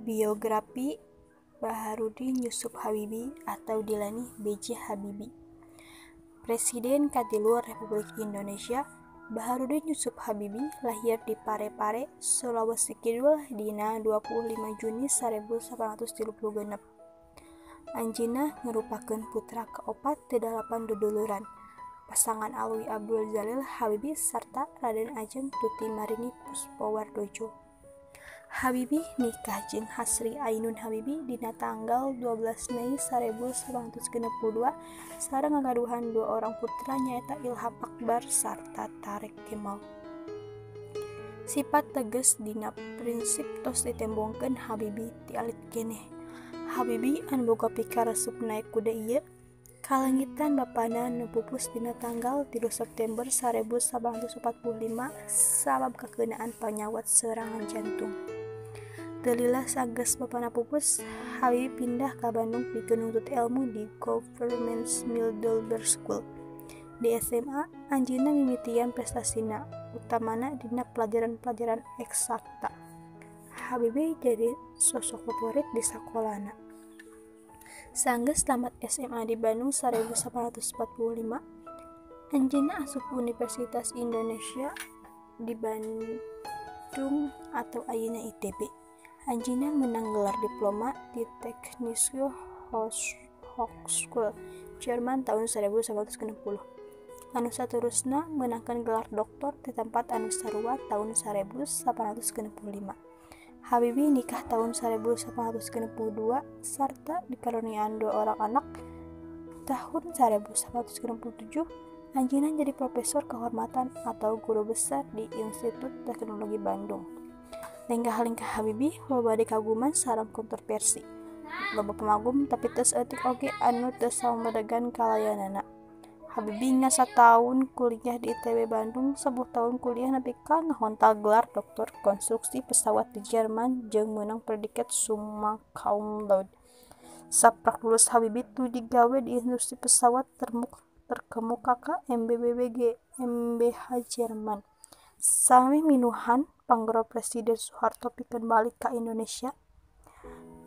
Biografi Bacharuddin Jusuf Habibie atau dilani B.J. Habibie. Presiden katilu Republik Indonesia, Bacharuddin Jusuf Habibie lahir di Parepare, Sulawesi Kidul dina 25 Juni 1836. Anjeunna ngarupakeun putra kaopat ti dalapan duduluran, pasangan Alwi Abdul Jalil Habibie sarta Raden Ajeng Tuti Marini Puspowardojo. Habibie nikah jeung Hasri Ainun Habibie dina tanggal 12 Mei 1962 sareng ngagaduhan dua orang putra nyaeta Ilham Akbar sarta Tariq Kemal. Sifat tegas dina prinsip tos ditembongkeun Habibie ti alit keneh. Habibie anu boga pikaresep naek kuda ieu kalengitan bapana nu pupus dina tanggal 3 September 1945 sabab kakeunaan panyawat serangan jantung. Teu lila sanggeus bapana pupus, Habibie pindah ka Bandung pikeun nuntut ilmu di Government Middlebury School. Di SMA, anjeunna mimitian prestasina, utamana dina pelajaran-pelajaran eksakta. Habibie jadi sosok favorit di sakolana. Sanggeus tamat SMA di Bandung 1845, anjeunna asup Universitas Indonesia di Bandung atau ayeuna ITB. Anjeunna meunang gelar diploma di Technische Hochschule, Jerman taun 1960. Anu saterusna meunangkeun gelar doktor di tempat anu sarua taun 1865. Habibie nikah tahun 1862 sarta dikaruniaan dua orang anak. Tahun 1867, anjeunna jadi profesor kehormatan atau guru besar di Institut Teknologi Bandung. Lengkah-lengkah Habibie loba dikaguman sareng kontroversi. Loba pamagum tapi teu saeutik oge anu teu samedegan kalayanana. Habibie ngan sataun kuliah di ITB Bandung, 10 tahun kuliah nepi ka ngahontal gelar doktor konstruksi pesawat di Jerman jeung meunang predikat summa cum laude. Saprak lulus Habibie tuluy digawe di industri pesawat terkemuka KMBB GmbH Jerman. Samemeh minuhan panggero Presiden Soeharto pikeun balik ka Indonesia.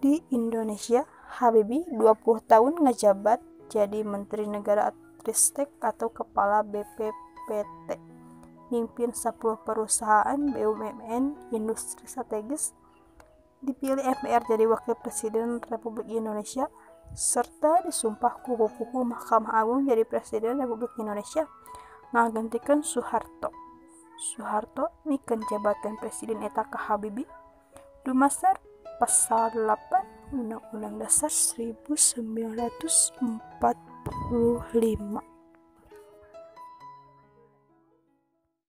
Di Indonesia, Habibie 20 tahun ngajabat jadi Menteri Negara Ristek atau Kepala BPPT, mimpin 10 perusahaan BUMN industri strategis, dipilih MPR jadi Wakil Presiden Republik Indonesia, serta disumpah ku pupuhu Mahkamah Agung jadi Presiden Republik Indonesia ngagantikeun Soeharto. Soeharto mikeun jabatan presiden eta ka Habibie dumasar Pasal 8 Undang-Undang Dasar 1945.